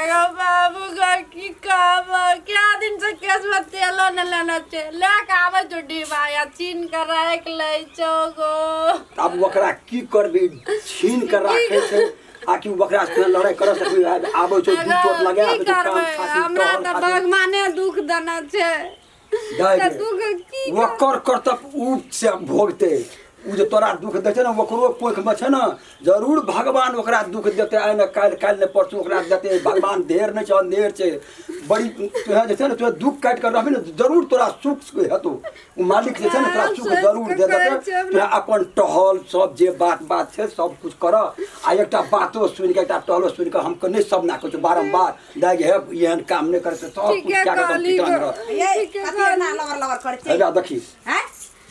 अगो बाबू गो की कहब, क्या दिन से केस में तेलो न लेना छे, ले के आबै छौ डिब्बा या छीन के राखि लै छौ गो। आब ओकरा की करबी, छीन के राखै छै आ कि ओकरा से लड़ाई कर सकबी? आबै छौ दू चोट लगा की आबै छौ कान करबै, खातिर हमरा टहल तऽ खातिर। भगवाने दुख देने छै। दाइ तऽ गे, दुख की ओकर कर्तव्य उ से भोगतै। उ जे तोरा दुख दै छै ने, ओकरो कोखिमे छै ने, जरूर भगवान ओकरा दुख देतै। आइ ने काल्हि, काल्हि ने परसू ओकरा देतै भगवान। ढेर नहि छै, अन्धेर छै बड़ी। तोहे जे छै ने, तोहे दुख काटि कऽ रहबही ने, जरूर तोरा सुख हेतौ। ओ मालिक जे छै ने, तोरा सुख जरूर दे देतै। तोहे अपन टहल सब जे बात बात छै सब कुछ कर। आ एकटा बातो सुनि कऽ, एकटा टहलो सुनि कऽ हम नहि सब ना कहै छौ बारम्बार दाइ गे, हे एहन काम नहि कर, सब कुछ ठीके कए कऽ कहली पिटान गो। रह। ये ठीके कथी कहली। एना लबर लबर करै छी? हेबा देखी। हैं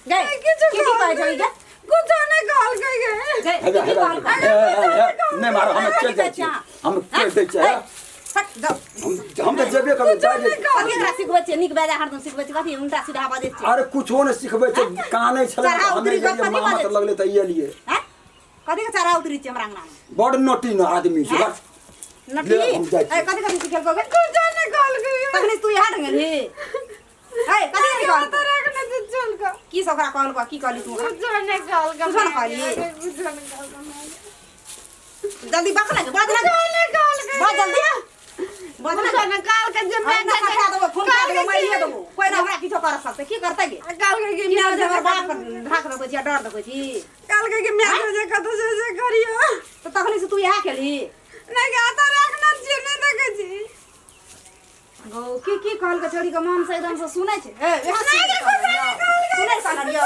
गै, किछु की की कहै छौ ई गै? कुछो नहि कहलकै गे। गै, हेबा की की हेबा कहलकै? हे, हे, हे, नहि मारो, हम चलि जाइ छी, हम कहि दै छियै। हे, हट जाउ। हम तऽ जेबे करबै जाइ जे। कथी एकरा सिखबै छियै? नीक बेजा हरदम सिखबै छियै, कथी उल्टा सीधा बजै छियै? अरे कुछो नहि सिखबै छै, कानै छलै चढ़ा हमे उतरी गेलियै गप कथी मामा बाजै तऽ लगलै तऽ एलियै। हैं, कथी के चढ़ा उतरी छियै हमरा अंगना मे? बड़ नटी न आदमी छै हैं? बस। नटी? ले, हम जाइ छी। ए, कथी कथी सिखेलको गे? कुछो नहि कहलकै गे। तखने तू यहाँ गेलही? ए, कथी कथी कहलको? तऽ रखने छै चल कऽ। की सब ओकरा कहलको? की कहली तू ओकरा? कुछो नहि कहलकै। कुछो नहि कहली? अरे, कुछो नहि कहलकै। जल्दी बक ना, बज ना। कुछो नहि कहलकै। बज जल्दी, बज ना। कुछो नहि कहलकै जे हम मैं ना पठा देबो, फोन कर देबो, मारिए देबो। कोइ ना हमरा किछो कर सकतै। की करतै गे? कहलकै कि की मैं करतै? हमर बाप के ढाक देबै छी आ डर देबै छी? कहलकै कि मैं जे कतौ से से करियो। तऽ तखनी से तू इएह केलही? नहि गे, तऽ रखने छियै, नहि देखै छी। गौ, की की कहलकै छोड़ी के मन से एकदम से सुनै छै? ए, इएह नहि गे, कुछो नहि कहलकै। सुनै कहलियो।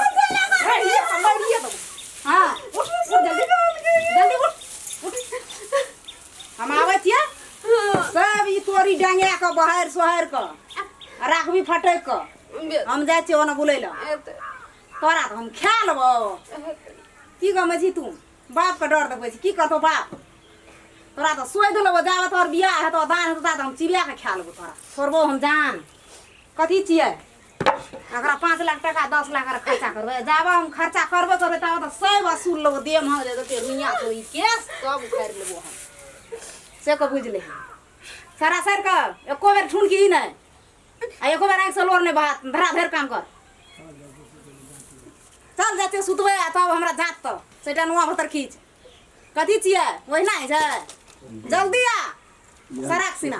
ए, ये हम मारिए देबो। हां, उठ उठ, जल्दी जल्दी उठ उठ। हम आबै छियै। सब ई तोरी डंगा के बहार सोहार के आ राखबी फटक के। हम जाइ छियै ओना बुलै लए। तोरा तऽ हम खा लेबौ। की गमै छी तू? बापके डर देखबै छी? की करतौ बाप? तोरा तऽ सोहि देलबौ। जाबे तोहर बियाह हेतौ, दान हेतौ, ता तऽ हम चिड़िया के खा लेबौ। तोरा छोड़बौ हम जान? कथी छियै एकरा? 5 लाख टाका, 10 लाख आर खर्चा करबै। जाबे हम खर्चा करबे करबै, ताबे तऽ सब वसूल लेबो। देह में जे रुइया छौ, ई केस सब उखाड़ि लेबो हम, से के बुझि लेही। सरासर के एको बेर ठुनकी नहि आ एको बेर आँखिसँ लोर नहि बहा। धरा धरि काम कर। चल जाइ छियै सुतबै आ तब हमरा जात तऽ सेटा नुआ भतर खींच। कथी छियै? ओहिना होइ छै? जल्दी आ सराक सिना।